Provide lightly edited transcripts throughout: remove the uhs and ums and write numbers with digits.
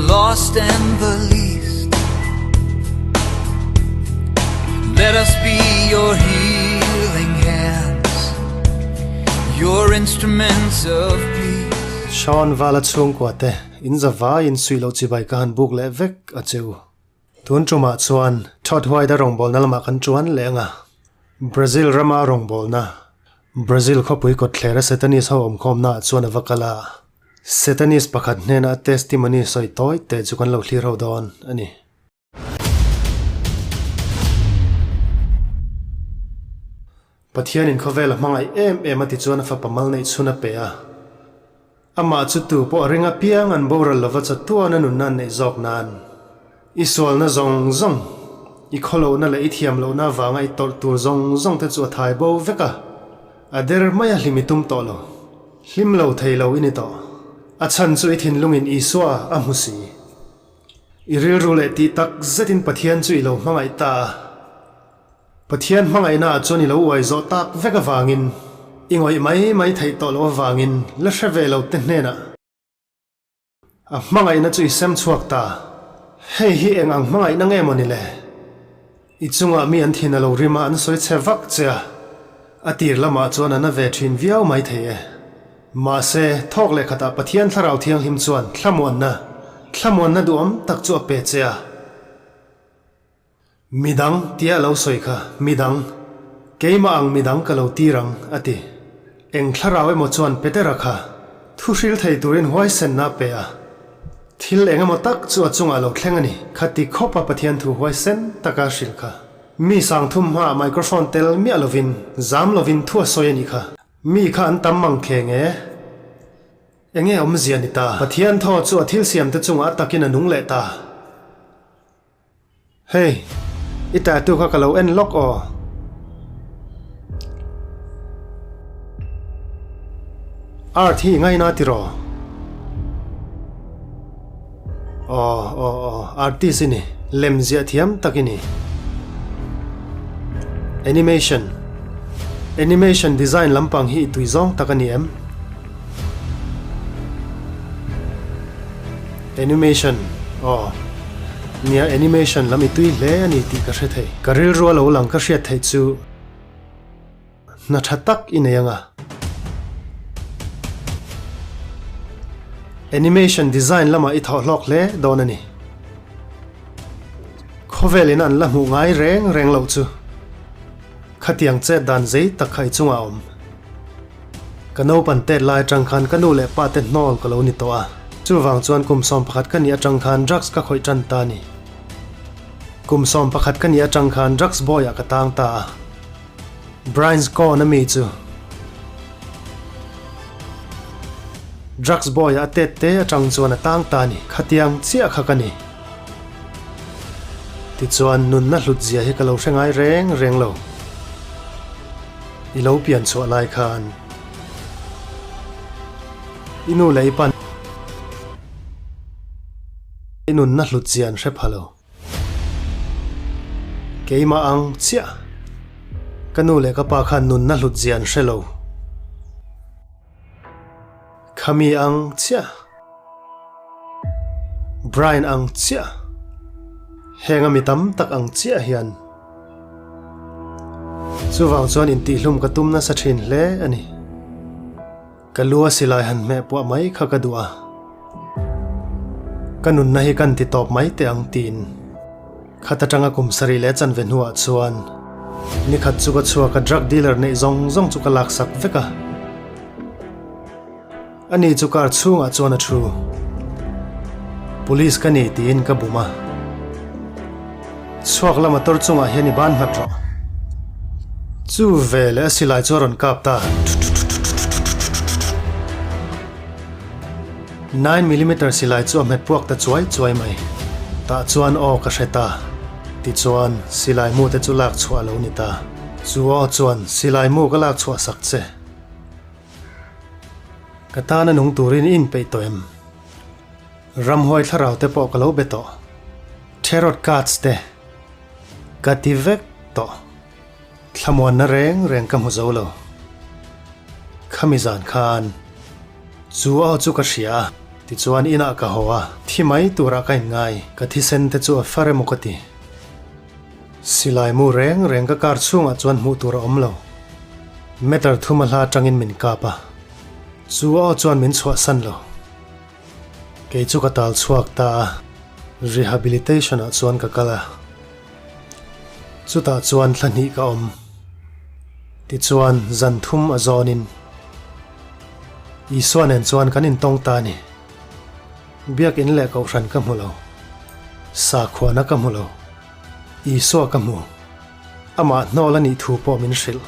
lost and the least. Let us be your healing hands, your instruments of peace. Sean Vala chhungkua te in zavaiin suih loh chibai ka han buk leh vek a cheu. Tun tumah chuan Todd White-a rawngbawlna lamah kan tuan leh ang a, Brazil rama rawngbawlna, Brazil khawpui kawtthlera Satanist ho awmkhawmnaah chuan a va kal a. Satanist pakhat hnena a testimony sawi tawi teh chu kan lo thlir ho dawn a ni. Pathianin khawvel a hmangaih em em a ti chuan a fapa mal neih chhun a pe a. Amah chu tu pawh a ring apiang an boral lova chatuan a nunna an neih zawk nan. I sualna zawng zawng, i khawlohna leh i thiamlohna avanga i tawrh tur zawng zawng te chu a thai bo vek a, a der mai a hlim i tum tawh lo. Hlim lo thei lo i ni tawh. A chhan chu i thinlungin Isua a hmu si. I rilru leh tih tak zetin Pathian chu i lo hmangaih ta a. Pathian hmangaihnaah chuan i lo uai zawh tak vek avangin, i ngawih mai mai theih tawh loh avangin la hre ve lo te hnenah a hmangaihna chu i sem chhuak ta. Hei hi eng ang hmangaihna nge maw ni le? I chungah mi an thin a lo rim a, an sawi chhe vak che a, a tir lamah chuan a na ve thin viau mai thei e. Mahse, thawk leh khatah Pathian Thlarau Thianghlim chuan thlamuanna, thlamuanna duhawm tak chu a pe che a. Midang tia lo sawi kha, midang, keimah ang midang ka lo tir ang, a ti. Eng thlarau emaw chuan Petera kha thu hril thei turin huaisenna a pe a. Thil eng emaw tak chu a chungah lo thleng a ni, khati khawpa Pathian thu huaisen taka a hril kha. Mi sangthum hmaah microphone tel miah lovin, zam lovin thu a sawi a nih kha. Mi kha an tam mang kheng e. Enge awmzia ni ta? Pathian thaw chu a thil siamte chungah a takin a nung leh ta. Hey, i tattoo kha ka lo en lawk aw. Art hi i ngaina tiraw? Aw, aw, aw, artist i ni. Lem ziah thiam tak i ni. Animation. Animation design lampang hi i tui zawng tak a ni em? Animation, aw. Nia, animation lam i tui hle a ni tih ka hre thei. Ka rilru a lo lang ka hriat theih chu hna tha tak i nei ang a. Animation design lamah i thawh hlawk hle dawn a ni. Khawvelin an la hmuh ngai reng reng loh chu khatiang chet dan zei tak kha i chungah a awm. Ka naupan tet lai atang khan ka nu leh pa te hnawl ka lo ni tawh a, chuvang chuan kum 11 ka nih atang khan drugs ka khawih tan ta a ni. Kum 11 ka nih atang khan drugs boy ah ka tang ta a. Brian's Gone a mi chu drugs boy ah a tet te atang chuan a tang ta a ni. Khatiang chiah kha ka ni. Tichuan nunna hlut zia hi ka lo hre ngai reng reng lo. I lo pian chhuah lai khan i nu leh i pan i nunna hlut zia an hre pha lo. Keimah ang chiah ka nu leh ka pa khan nunna hlut zia an hre lo. Khami ang chiah Brian ang chiah heng a mi tam tak ang chiah hian Chuvang chuan intihhlum ka tum nasa thin hle a ni. Ka lu a silai han hmeh puah mai kha ka duh a. Ka nunna hi kan ti tawp mai teh ang tiin khat atanga kum sarih leh chanve hnuah chuan nikhat chu ka chhuak a drug dealer neih zawng zawng chu ka laksak vek a. Ani chu car chhungah chuan a thu. Police ka ni tiin ka bum a. Chhuak lama tawr chungah hian i ban nghat rawh. Chu ve leh a silai chu a rawn kap ta. 9mm silai chu a hmet puak ta chuai chuai mai. Tah chuan aw ka hre ta. Tichuan, silai mu te chu lak chhuah a lo ni ta. Chu aw chuan silai mu ka lak chhuah sak che. Ka tana nung turin i inpeih tawh em? Ramhuai thlarau te pawh ka lo be tawh. Tarot cards te ka ti vek tawh. Thlamuanna reng reng ka hmu zo lo. Khami zan khan chu aw chu ka hria a. Tichuan inah ka haw a, thi mai turah ka inngai, ka thisen te chu a far emaw ka ti. Silai mu reng reng ka car chhungah chuan hmuh tur a awm lo. Meter thuma hla atangin min kap a, chu aw chuan min chhuahsan lo. Kei chu ka tal chhuak ta a, rehabilitation ah chuan ka kal a. Chutah chuan thla hnih ka awm. Tichuan zan thum a zawnin Isua nen chuan kan intawng ta a ni. Biakin leh Kohhran ka hmu lo. Sakhuana ka hmu lo. Isua ka hmu. Amah hnawl a nih thu pawh min hrilh.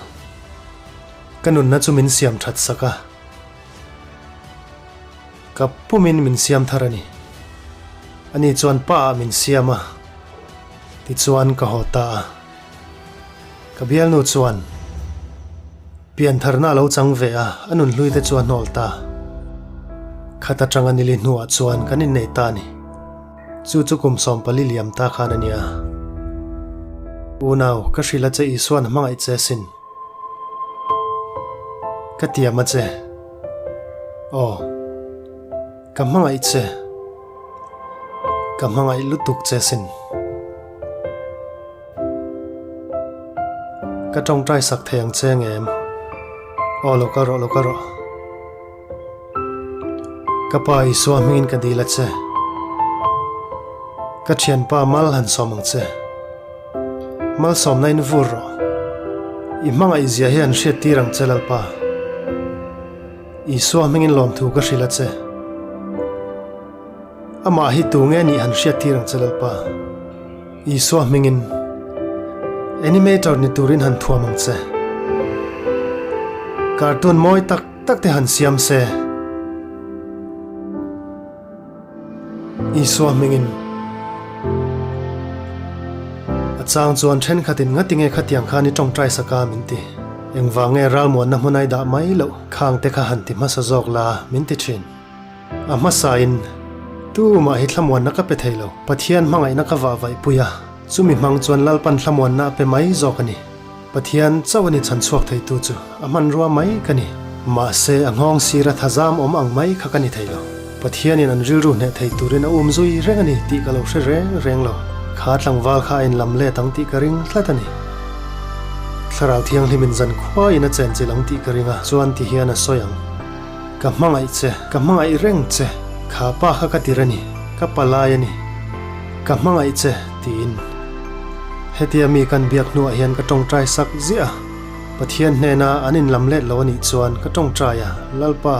Ka nunna chu min siam that sak a. Ka pumin min siam thar a ni. Ani chuan pa ah min siam a, tichuan ka haw ta a. Ka bialnu chuan piantharna a lo chang ve a, a nunhlui te chu a hnawl ta. Khat atanga nili hnuah chuan kan innei ta a ni. Chu chu kum 14 liam ta khan a nia. Unau, ka hrilh a che Isuan a hmangaih che asin. Ka tiam a che. Aw. Ka hmangaih che. Ka hmangaih lutuk che sin. Ka tawngtai sak thei ang che ngem. Aw lo kal rawh lo kal rawh. Ka pa Isua hmingin ka dil a che. Ka thianpa mal han sawm ang che. Malsawmna in vur rawh. I hmangaih zia hi an hriat tir ang che Lalpa. Isua hmingin lawmthu ka hrilh a che. Amah hi tu nge nih han hriat tir ang che Lalpa. Isua hmingin animator ni turin han thuam ang che. Cartoon mawi tak tak te han siam se. Isua hmingin a chang chuan thenkhatin ngatinge khatiang khan i tawngtai sak a min ti. Engvang nge ralmuanna hmun ai dah mai loh khang te kha han ti hmasa zawk la min ti thin. A hmasain tumah hi thlamuanna ka pe thei lo. Pathian hmangaihna ka vah vaih pui a, chumi hmang chuan Lalpan thlamuanna a pe mai zawk a ni. Pathian chauh a ni chhan chhuak theitu chu a hmanrua mai ka ni. Mahse, a nghawng sira thazam awm ang mai kha ka ni thei lo. Pathianin an rilru hneh thei turin a um zui reng a ni tih ka lo hre reng reng lo. Kha tlangval kha a inlam let ang tih ka ring tlat a ni. Thlarau Thianghlimin zan khuaiin a chenchilh ang tih ka ring a, chuan ti hian a sawi ang. Ka hmangaih che, ka hmangaih reng che, kha pa kha ka tir a ni, ka palai a ni, ka hmangaih che, tiin. Hetia mi kan biak hnuah hian ka tawngtai sak ziah a, Pathian hnena an inlam let lo a nih chuan ka tawngtai a, Lalpa,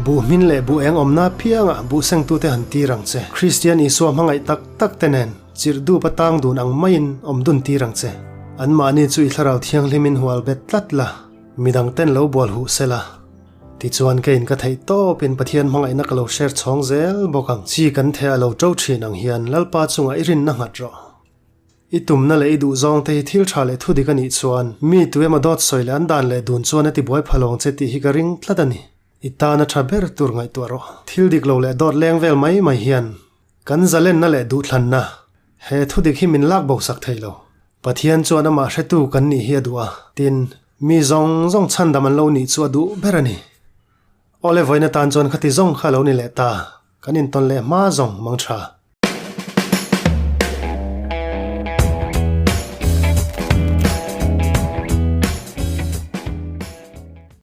buh hmin leh buh eng awmna apiangah buh sengtute han tir ang che, Kristian Isua hmangaih tak tak te nen chirh dup a tang dun ang maiin awm dun tir ang che. Anmahni chu i thlarau thianghlimin hual bet tlat la, midang ten lo bual huh sela. Tichuan keiin ka theih tawpin Pathian hmangaihna ka lo share chhawng zel bawk ang. Chi kan theh a lo to thin ang hian Lalpa chungah i rinna nghat rawh. I tumna leh i duhzawng te hi thil tha leh thudik a nih chuan mi tu emaw dawt sawi leh an dan leh dun chuan a ti buai pha lawng che tih hi ka ring tlat a ni. I tana tha ber tur ngaihtuah rawh. Thil dik lo leh dawt leng vel mai mai hian kan zalenna leh duhthlanna he thudik hi min lak bo sak thei lo. Pathian chuan amah hretu kan nih hi a duh a, tin, mi zawng zawng chhandam an lo nih chu a duh ber a ni. Awle vawiin atan chuan khati zawng kha a lo ni leh ta, kan intawn leh hma zawng mang tha.